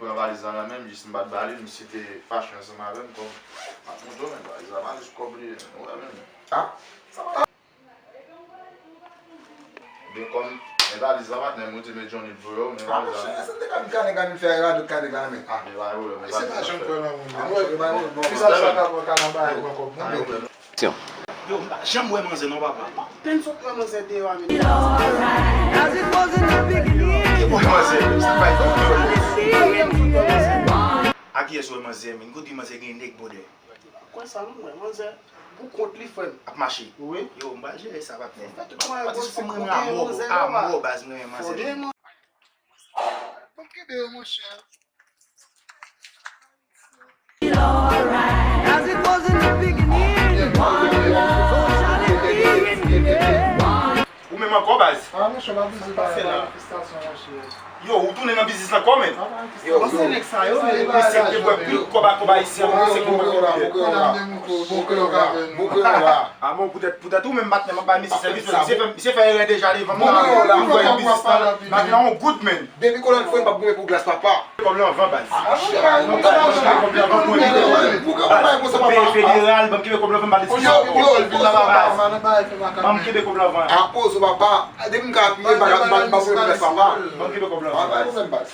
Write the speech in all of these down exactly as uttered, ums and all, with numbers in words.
pran valiz la nan men m, jis m pa t ba li l, misye te fache ansanm avè m, kòm m ap montre w, men valiz la pa jis kòb li ye, ou wè, men. Ah, sa pa. Gen kòm, men valiz la, patnè, m te met Johnny pou yo, men valiz la. Èske m te ka vin ka nèg la vin fè radòt ka nèg la nan men? Ah, men pa pwoblèm, men valiz la. Mesye pa janm kwè nan moun, non. Mesye pa janm kwè nan moun. Ki sa sa ka pran ka nan bagay pran kòb moun yo? Yo, m pa janm wè manzè non, papa. Penn sot wè manzè deyò a, men. A kiyès ou wè manzè, men? Kote manzè gen nèg, brother? Kwè sa non, mwen, manzè pou kont li, frè m. Ap mache. Wi. Yo, m pral jere sa, patnè. Fè tout mwen. Patrice, kòm mwen renmen amò, amò, baz, mwen renmen manzè. Bon, kenbe yo, monchè. Ou menm ankò, baz? Ah, monchè, m ap vize bagay manifestasyon, monchè. Yo, ou tounen nan biznis la ankò, men? Yo, yo. Misye te bwè pil kòb a kòb ayisyen, misye te bwè pil. Bon kreyon la, bon kreyon la. Ah, bon, poutèt, poutèt ou menm, patnè, m ap bay misye sèvis, men misye fè, misye fè erè deja devan m. Bon kreyon la. Ou bwè nan biznis la, bagay la on good, man. Depi kolan fre, m p ap goumen pou glas, papa. Kòb la anvan, baz. Peye federal, ban m kenbe kòb la anvan, m pa desann. Ban m kenbe kòb la anvan. Akoz ou papa, depi m ka apiye, m pa, m pa, m pa goumen pou glas, papa. Ban m kenbe kòb la anvan, baz.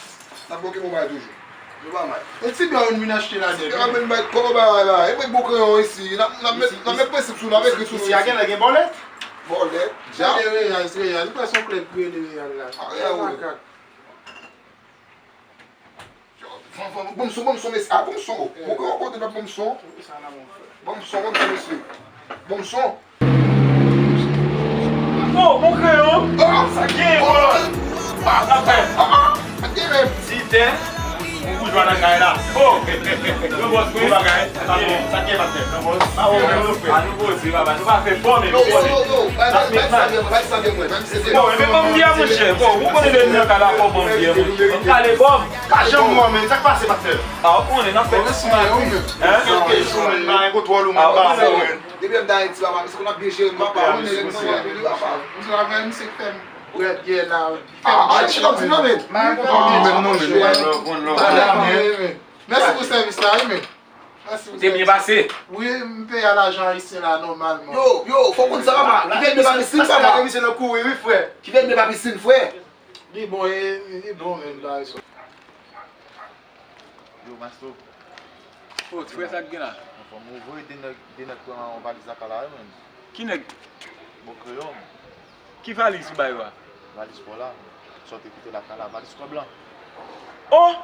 N ap bloke moman toujou. Nou pa mal. E ti blan yo vin achte la, ti blan yo vin bay kòb ba la. E mwen bon kreyon isi. N ap, n ap met, n ap met prensip sou, n ap ekri sou nou isi. Isi a gen lè gen bòlèt. Bòlèt, djab. Gade reyaz, reyaz. Ou kwè se yon klèb ki rele reyaz la? Ah, reyaz, wi. Makak. Ban m son, ban m son, mesye. Ah, ban m son. Bon kreyon kote, ban m son. Wi, sa la, mon frè. Ban m son, ban m son, mesye. Ban m son. Oh, bon kreyon. Ah, sa gen, bon. Sa k ap fèt? Ah, ah, sa k gen menm? Ti tè, ou boujwa nan kay la. Oh, yon bòs, wi. Bagay, sa k gen, sa k gen, patnè? Yon bòs. Ah, oh, yon bòs, frè. Ah, nou poze, papa. Nou pa fè fò, men nou konnen. Yo, yo, yo, yo. Bay, bay, bay sa byen, bay sa byen, mwen. Bon, men ban m byen, monchè. Bon, ou konnen lè m nan kay la, fò ban m byen, monchè. Ban m kale kòb. Pa janm mò, men. Sa k pase, patnè? Ah, ou konnen, n ap fè ti sou maten. Hein? Kèlke jou, men, pa gen kontwòl ou, men, pa fò, men. Depi m t Ayiti, papa, misye konn ap byen jere m, papa. Ou konnen nèg mwen anpil, wi, papa. Misye pa fè misye k fè m bwè byè la, wi. Ah, ah, chita m di non, men. Menm non, men. Mèsi pou sèvis la, wi, men. Mèsi pou sèvis la. Ou te byen pase? Wi, m peye a lajan ayisyen la nòmalman. Yo, yo, fò konn sa, papa. Ki vin de pa pisin, papa. Misye nan kouri, wi, frè. Ki vin de pa pisin, frè. Li bon, e, li bon, men, la, e so. Yo, Maestro. Oh, ti frè, sa k gen la? Anfòm, ou voye de nèg, de nèg pran yon valiz lakay la, wi, men. Ki nèg? Bon kreyon. Ki valiz ou bay yo a? Valiz pa w la. Sa w te kite lakay la, valiz kòb lan. Oh!